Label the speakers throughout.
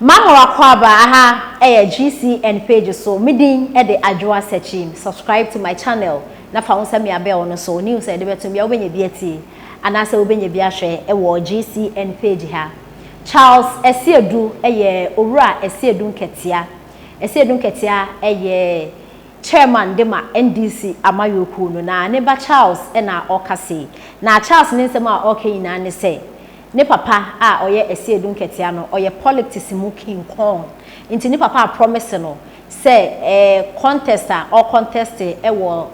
Speaker 1: Mama wakɔaba aha ɛyɛ GCN page so. Me din ɛde Adwoa Sɛkyim. Subscribe to my channel na fa wo nsa mia bell no so. News a yɛde bɛto bia, wobɛnya bi atie anaasɛ wobɛnya bi ahwɛ ɛwɔ GCN page ha. Charles Asiedu ɛyɛ Owura Asiedu Nketia. Asiedu Nketia ɛyɛ chairman de ma NDC amayɔkuo no, na ne ba Charles ɛna ɔka sei. Na Charles ne nsɛm a ɔka nyinaa ne sɛ ne papa a ɔyɛ Asiedu Nketia no, ɔyɛ politics mu king kong, nti ne papa a promise no sɛ contest a ɔcontest ɛwɔ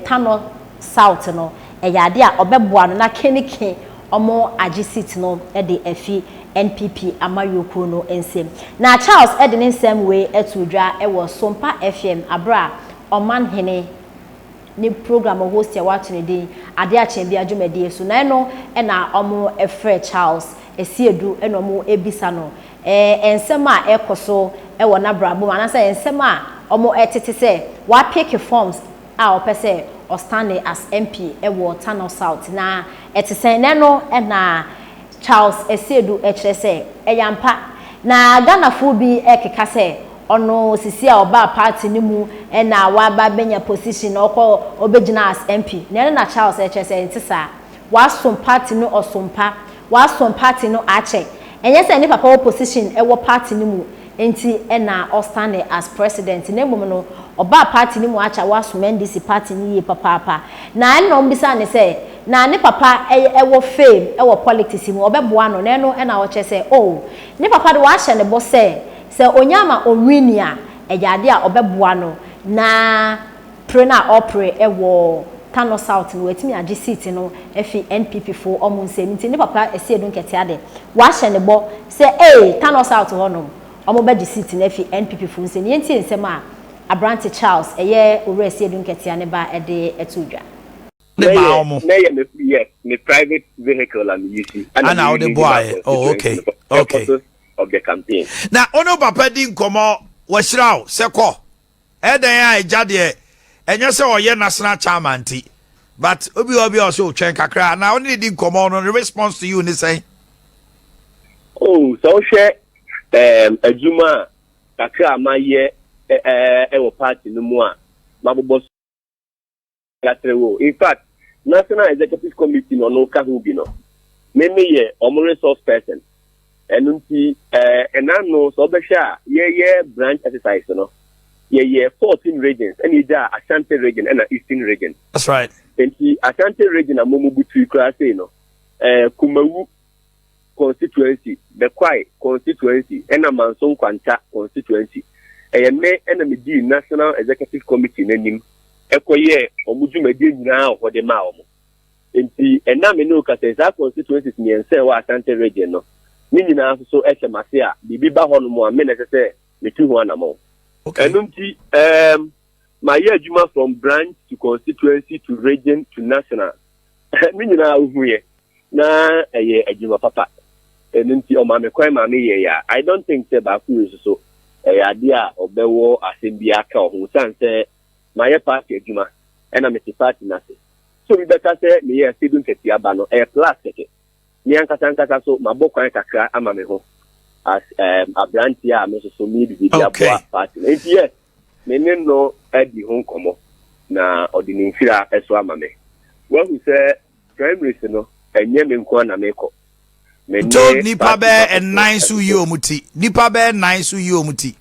Speaker 1: Tano South no, ɛyɛ adeɛ a ɔbɛboa no na keneke ɔmo agye seat no ɛde afi NPP amayɔkuo no nsam. Na Charles ɛde ne nsɛm wei ɛto dwa ɛwɔ Sompa FM abere a Ɔmanhene ne program host a wato ne din Ade Akyɛn Bi adwumadie so. Na ɛno ɛna ɔmo ɛfrɛ Charles Asiedu, ɛna ɔmo ebisa no nsɛm a ɛkɔ so ɛwɔ n'abrabɔ mu anaasɛ nsɛm a ɔmo ɛtete sɛ wapick forms a ɔpɛ sɛ ɔstand as MP ɛwɔ Tano South na ɛte sɛn. N'ɛno ɛna Charles Asiedu ɛkyerɛ sɛ ɛyɛ ampa na Ghanafoɔ bi ɛkeka sɛ ɔno sisi a ɔbaa party no mu ɛna waba bɛnya position na ɔkɔ ɔbɛgyina as MP. Na ɛno na Charles ɛkyerɛ sɛ nte saa. Wasom party no, ɔsompa wasom party no akyɛ. Ɛnyɛ sɛ ne papa wɔ position ɛwɔ party no mu nti ɛna ɔstand as president, na mmom no ɔbaa party no mu akyɛ, wasom NDC party no yie papaapa. Na ɛno na ɔmbisa ne sɛ na ne papa ɛyɛ ɛwɔ fame ɛwɔ politics mu, ɔbɛboa no. Na ɛno ɛna ɔkyerɛ sɛ, oh, ne papa de wahyɛ ne bɔ sɛ onya ama owin a, ɛyɛ adeɛ a ɔbɛboa no na pere no a ɔpere ɛwɔ Tano South no, watumi agye seat no afi NPP fo ɔmo nsam. Nti ne papa Asiedu Nketia de wahyɛ ne bɔ sɛ Tano South hɔnom ɔmo bɛgye seat no afi NPP fo nsam. Yɛntie nsɛm a aberante Charles, ɛyɛ Owura Asiedu Nketia ne ba, ɛde ɛto dwa.
Speaker 2: Ne maa ɔmo.
Speaker 3: Mɛyɛ me, yes, me private vehicle a me use.
Speaker 2: Ana wode boaeɛ? Oh, okay.
Speaker 3: Of the campaign.
Speaker 2: Na ɔne papa di nkɔmmɔ, wɔahyira wo sɛ kɔ ɛdɛn a ɛgya deɛ, ɛnyɛ sɛ ɔyɛ national chairman nti, but obi wɔ bi a ɔsɛ ɔtwɛn kakra na ɔne ne di nkɔmmɔ no, ne response to you ne sɛn?
Speaker 3: Oh, sɛ wohwɛ adwuma a kakra a mayɛ ɛwɔ party no mu a mabobɔ so akyerɛ wo, in fact, National Executive Committee no, ɔno ka ho bi no, me meyɛ ɔmo resource person. Ɛno nti ɛna no sɛ ɔbɛhwɛ a, yɛyɛ branch exercise no, yɛyɛ 14 regions, ɛna yɛgya Ashanti Region ɛna Eastern Region.
Speaker 2: That's right.
Speaker 3: Nti Ashanti Region a mo butui koraa sei no, Kumawu constituency, Bekwai constituency, ɛna Manso Nkwanta constituency, ɛyɛ me ɛna medii National Executive Committee n'anim ɛkɔyɛ ɔmo dwumadie nyinaa wɔ hɔ de maa ɔmo. Nti ɛna me ne o kasa, saa constituencies 3 a ɛwɔ Ashanti Region no ne nyinaa nso so ɛhyɛ m'ase a biribi ba hɔ nom a, me na ɛsɛ sɛ metu ho anammɔn. Ɛno nti mayɛ adwuma from branch to constituency to region to national, ne nyinaa ohuyɛ na ɛyɛ adwuma papa. Ɛno nti ɔma me kwan ma me yɛ yɛ a, I don't think sɛ baako yi nso so ɛyɛ adeɛ a ɔbɛwɔ asɛm bi aka ɔho, san sɛ mayɛ party adwuma ɛna mete party n'ase. So obi bɛka sɛ meyɛ Asiedu Nketia ba no, ɛyɛ plus kɛkɛ. Me ankasa ankasa so mabɔ kwan kakra ama me ho as aberanteɛ a me nso so meyɛ biribi de aboa party no. Nti yes, me ne no adi ho nkɔmmɔ na ɔde ne mfira ɛso ama me. Wahu sɛ primaries no, ɛnyɛ me nko na mekɔ.
Speaker 2: Me to nipa bɛɛ 4 so yi ɔmo ti, nipa bɛɛ 4 so yi ɔmo ti.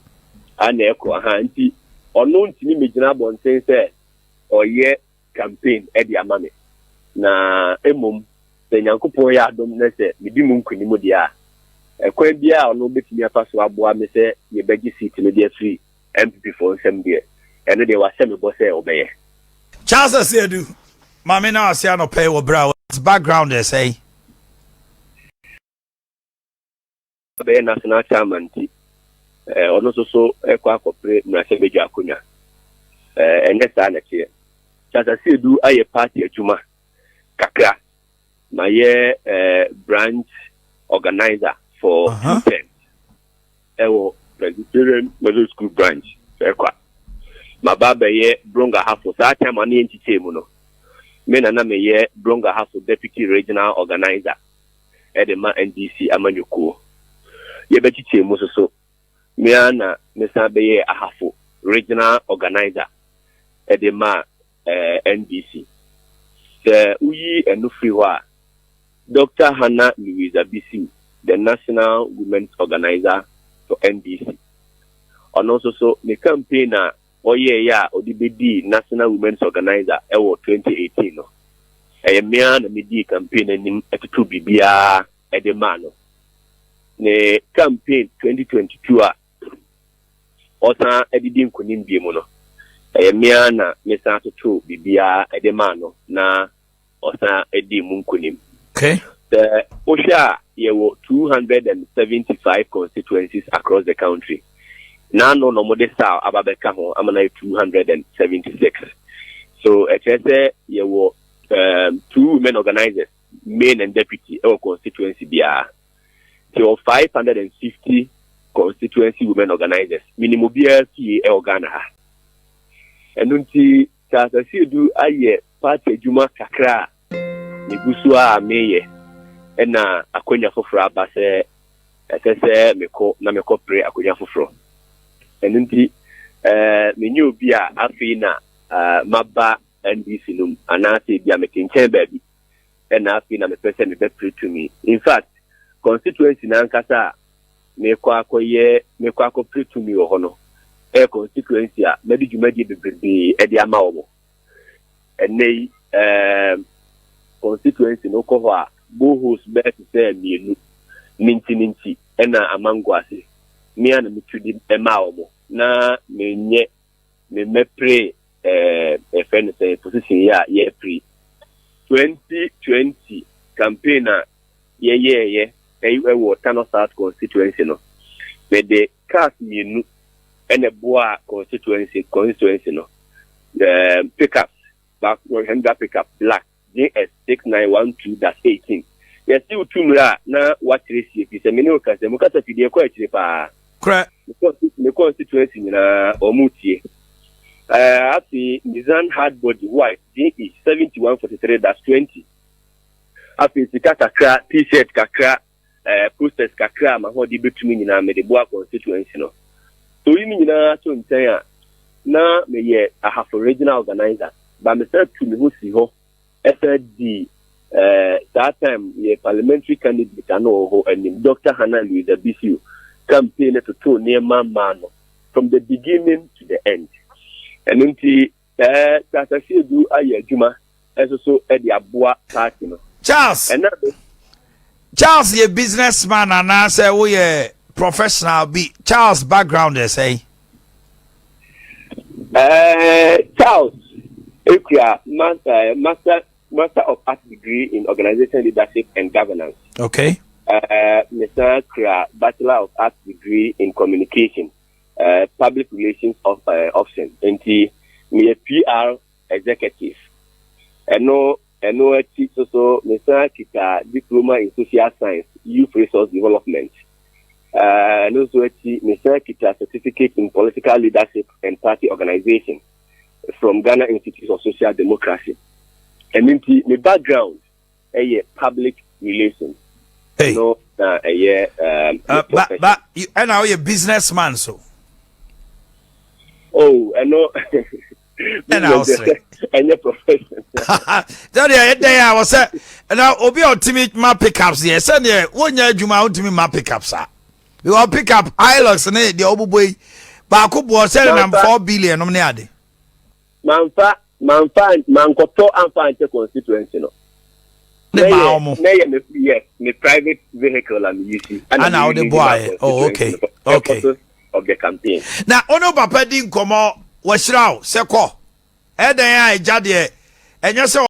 Speaker 3: Ana ɛkɔ aha, nti ɔno ntumi megyina abɔnten sɛ ɔyɛ campaign ɛde ama me, na emom sɛ Nyankopɔn yɛ adom na sɛ medi mu nkonim deɛ a, ɛkwan biara a ɔno bɛtumi afa so aboa me sɛ yɛbɛgye seat no de afiri NPP foɔ nsɛm deɛ, ɛno deɛ wahyɛ me bɔ sɛ ɔbɛyɛ.
Speaker 2: Charles Asiedu, maame na ase anɔpɛ wɔ berɛ a background ɛsɛn.
Speaker 3: Bɛyɛ national chairman nti ɔno nso so ɛkɔ akɔpere mmarahyɛbadwa akonnwa. Ɛnyɛ saa na ɛteɛ. Charles Asiedu ayɛ party adwuma kakra, mayɛ branch organizer for 2 terms ɛwɔ Presbyterian Middle School branch ɛkwa. Maba bɛyɛ Brong Ahafo, saa time a ne yɛ nkyekyɛ mu no, me na meyɛ Brong Ahafo deputy regional organizer ɛde ma NDC amanyɔkuo. Yɛbɛkyekyɛ mu nso so. Me ara na mesan bɛyɛɛ Ahafo Regional Organiser de maa NDC. Sɛ woyi ɛno firi hɔ a, Dɔkta Hannah Louisa Bisiw, the National Women's Organiser for NDC, ɔno nso so ne campaign a ɔyɛeɛ a ɔde bɛdii National Women's Organiser wɔ 2018 no, ɛyɛ me ara na medii campaign anim totoo biribiara de maa no. Ne campaign 2022 a ɔsan de di nkonim bio mu no, ɛyɛ me ara na mesan totoo biribiara de maa no na ɔsan dii mu nkonim.
Speaker 2: Okay.
Speaker 3: Sɛ wohwɛ a, yɛwɔ 275 constituencies across the country. N'ano na wɔde SAL aba bɛka ho ama no ayɛ 276. So ɛkyerɛ sɛ yɛwɔ two women organizers, main and deputy, ɛwɔ constituency biara. Nti yɛwɔ 550 constituency women organizers. Menim obiara fie ɛwɔ Ghana ha. Ɛno nti Charles Asiedu ayɛ party adwuma kakra a megu so a meyɛ ɛna akwanya foforɔ aba sɛ ɛsɛ sɛ mekɔ na mekɔpere akwanya foforɔ. Ɛno nti eh, menyɛ obi a afei na eh, maba NDC no mu anaasɛ ebi a mete nkyɛn baabi ɛna afei na mepɛ sɛ mebɛpere tumi. In fact, constituency no ankasa a mekɔ akɔyɛ mekɔ akɔpere tumi wɔ hɔ no ɛyɛ constituency a mɛde dwumadie bebrebe ɛde ama wɔn. Ɛnnɛ yi ɛɛm constituency no kɔ hɔ a boreholes bɛyɛ te sɛ mmienu ne nti ne nti ɛna amango ase me a na metu de ɛmaa wɔn na menyɛ me mɛpere ɛɛ ɛfɛ no sɛ position yi a yɛpere 2020 campaign a yɛyɛɛyɛ ɛwɔ Tano South constituency no mede cars mmienu ɛna ɛboaa constituency constituency no um, pickups baako Honda pickup black JS 6912 dash 18 yɛsi wotu mmerɛ a na wakyerɛ sie fi sɛ me ne wo kasa mu kasa fidie kɔ akyire paa
Speaker 2: korɛ
Speaker 3: me constituency nyinaa wɔn tie uh, afei Nissan hard body white JE 7143 dash 20 afei sika kakra t-shirt kakra posters kakra a m'ahoɔden bɛtumi nyinaa mede boa constituency no. So oyi ne nyinaa to nkyɛn a, na meyɛ Ahafo regional organizer, ba mesan tu me ho si hɔ ɛsan di eh, saa time yɛ parliamentary candidate ano wɔ hɔ anim, Dr. Hannah Louisa Bisiu, campaign no totoo nneɛma maa no from the beginning to the end. Ɛno nti Ɛɛ Charles Asiedu ayɛ adwuma nso so de aboa party no.
Speaker 2: Charles,
Speaker 3: Ɛna me.
Speaker 2: Charles yɛ business man anaasɛ woyɛ professional bi? Charles background yɛ sɛn?
Speaker 3: Ɛɛ Charles ekura master master master of arts degree in organization leadership and governance.
Speaker 2: Okay.
Speaker 3: Ɛɛ mesan kura bachelor of arts degree in communication. eh, public relations of, eh, option nti meyɛ PR executive. Ɛno ɛno akyi nso so mesan kita diploma in social science youth resource development. Eh, ɛno nso akyi mesan kita certificate in political leadership and party organization from Ghana Institute of Social Democracy. Ɛno nti me background ɛyɛ public relations.
Speaker 2: Hey.
Speaker 3: Ɛno na ɛyɛ
Speaker 2: ba ba ɛna ɔyɛ business man so.
Speaker 3: Oh, ɛno.
Speaker 2: Ɛna ɔsere.
Speaker 3: Ɛnyɛ profession.
Speaker 2: Sɛdeɛ ɛyɛ dɛn a wɔsɛ na obi a ɔtumi ma pickups yɛ sɛdeɛ wonyɛ adwuma a wontumi ma pickups a. Because pickup Hilux ne deɛ ɔbobɔ yi baako boɔ sɛ nam 4 billion nom ne ade.
Speaker 3: Mamfa mamfa mankɔtɔ amfa ankyɛ constituency no.
Speaker 2: Ne maa wɔn.
Speaker 3: Na yɛ me yes me private vehicle a me use.
Speaker 2: Ana wode bɔ ayɛ oh okay.
Speaker 3: Of the campaign.
Speaker 2: Na wo papa di nkɔmɔ wɔhyira wo sɛ kɔ ɛdɛn a ɛgya deɛ ɛnyɛ sɛ.